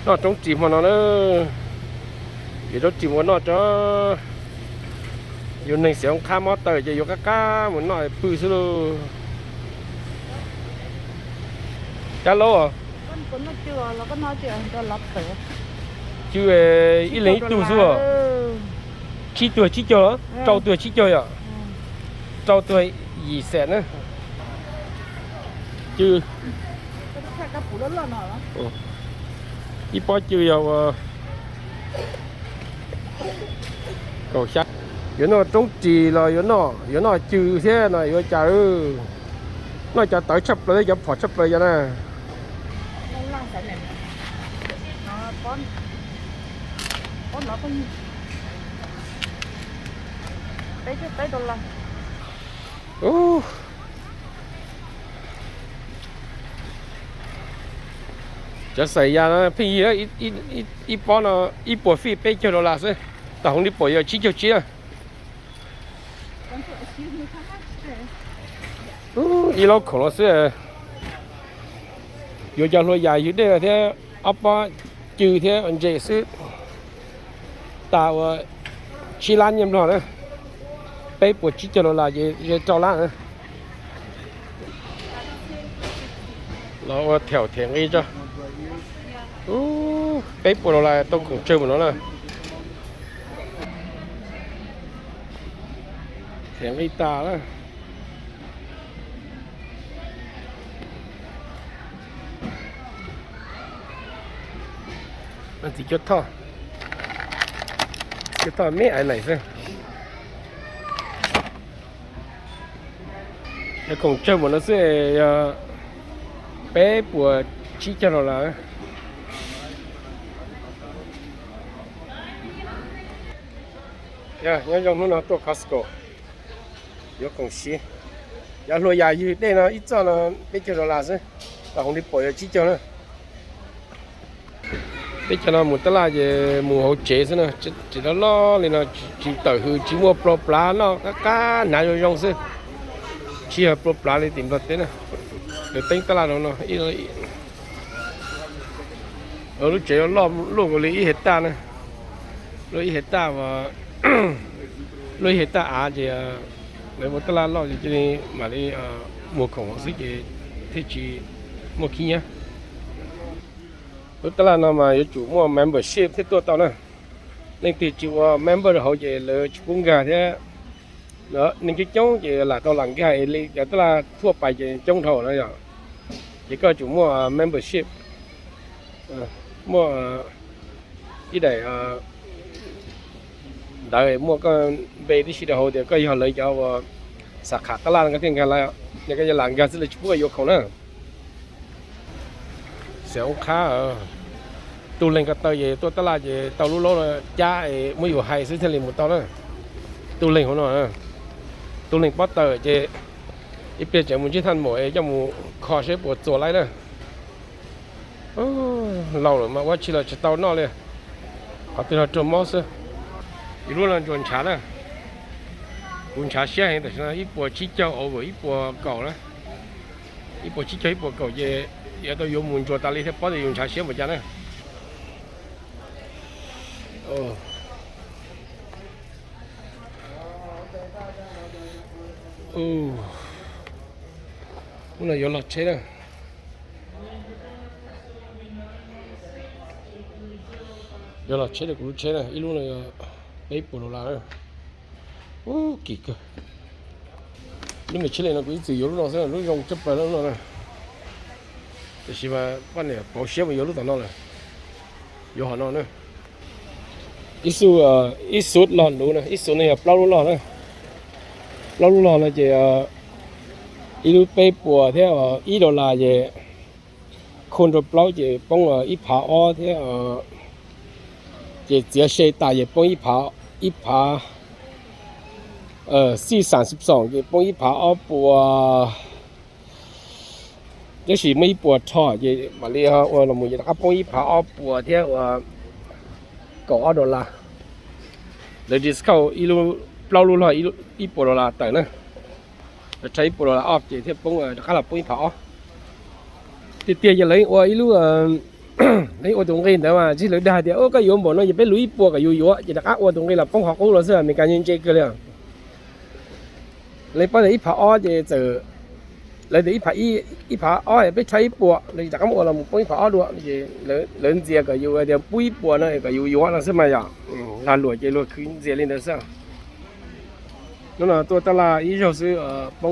Noj roob ris hmo no na, yuav roob ris mus noj tso. Yus neeg xiam oo qhab mob taw ces yuav qab qab mus noj pw xwb lauj. Cab laub, cw ib leeg ib tug xwb. Tsib tuag tsib caug, rau tuag tsib caug yom, rau tuag yim xees na. Cw ib pob cw yog ua kaum xya. Yuav noj roob ris los yuav noj, yuav noj cw thiab no yuav cas? Noj cov tawv tshaj plaws thiab cov phom tshaj plaws yog na. Cov xaim yas no pheej yig, ib pob no ib puas fij peb caug dollar xwb, tam hoov li pom yog tsib caug tsib na. Ib laub khoom los xwb, yuav cov hlua yas ywg dej thiab ob pob cw thiab ntses xwb, tas ua tsib lab nyiaj nplog na, peb puas tsib caug dollar ces ze rau lab na. Los ua thaum them nqi tso. Peb puas dollar tau khoom tsawg mus no na. Them nqi tas na. Txiv cuab thoj, cuab thoj me aiv naim xwb. Yog khoom tsawg mus no xwb, yog peb puas tsib caug dollar. Nyob zoo hnub no tuaj Costco yuav khoom siv. Cov hlua yas ywg dej no ib txoj no peb caug dollar xwb, tam hoov li pom yog tsib caug na. Peb cov no mus tab laj ces mus hauv tsev xwb na, tsev loj loj li no, tsis tawm hws tsis muaj plua plav, noj qab qab hnav zoo zoo xwb. Tsis yog plua plav li tim Nplog teb na. Lawv teeb tab laj no no, lub tsev loj luaj nkaus li ib hais taj na. Luaj ib hais taj, luaj ib hais taj av ces lawv ua tab laj loj ces cia li mam li muag khoom hauv xwb ces thiaj tsis muaj khib nyiab. Lub tab laj no mas yuav tsum muaj membership thiaj tuaj tau na. Leej twg tsis ua member hauv ces lawv tsis pub nkag thiab. Neeg coob coob ces lam tau lam nkag li cov tab laj thuaj pais ces coob dhau na yom. Ces koj tsum muaj membership, muaj ib daim ntawv muaj koj npe tib si rau hauv tias koj yog lawv cov uas xab khas tab laj no koj thiaj nkag lawv. Yog koj yuav lam nkag xwb lawv tsis pub koj yuav khoom na. Xiam oob qhab, tus leeg ko taw ces tuaj tab laj ces tau lub laub no cab es muab yus hais xwb thiaj li mus tau na. Tus leeg hauv no, tus leeg pob taws ces ib pliag tseem mus ntsib thaj maum es coj mus kho seb puas txuas laib na. Laus lawm mas ua tsi los tsis tau noj li, qhov twg los raug mob xwb. Ib lub no ntsuas ntshav na, kuv ntshav siab heev tam sim no ib puas tsib caug over ib puas kaum na. Ib puas tsib caug ib puas kaum ces yuav tau yuav mus ntsuas tas li thiaj paub tias yus ntshav siab npaum cas na. Ub, no yuav log tsheb na. Yuav log tsheb rau kuv lub tsheb na, ib lub no yog peb puas dollar na. Ub, kim kawg. Lub me tsheb li no kuv ib txwm yuav lub no xwb, lub zoo tshaj plaws lub no na. Tiam sis mas poj niam pauv siab mus yuav lub tom no lawm. Yuav hom no na. Ib xu, ib xu log luv na, ib xu no yog plaub lub log na. Plaub lub log no ces ib lub peb puas thiab ib dollar ces khu rau plaub ces poob ib phav ob thiab, ces txiav se tas ces poob ib phav, ib phav, xij xam xib xoom ces poob ib phav ob puas. Tab sis muaj ib puas rho ces mam li ua los mus ces rov qab poob ib phav ob puas thiab ua kaum ob dollar. Lawv discount ib lub, plaub lub log ib puas dollar tawm na. Lawv rho ib puas dollar off ces thiaj poob, rov qab los poob ib phav ob. Tiag tiag yog lawv ua ib lub Lawv ua tus nqi ntawd mas tsis, lawv dag tias, o, koj yuav npaum no ces peb luv ib puas kom yus yuav, ces rov qab ua tus nqi los poob qhov qub los xwb, Amelikas ntse ntse kawg li. Lawv paub tias ib phav ob ces txawm, lawv tias ib phav, ib phav ob peb tshaj ib puas, lawv rov qab mus ua los mus poob ib phav ob dua, ces lawv ntxias kom yus tias pub ib puas no kom yus yuav no xwb mas yom. Lag luam ces luag khwv ntxias li ntawd xwb. Hnub no tuaj tab laj ib zaug xwb, poob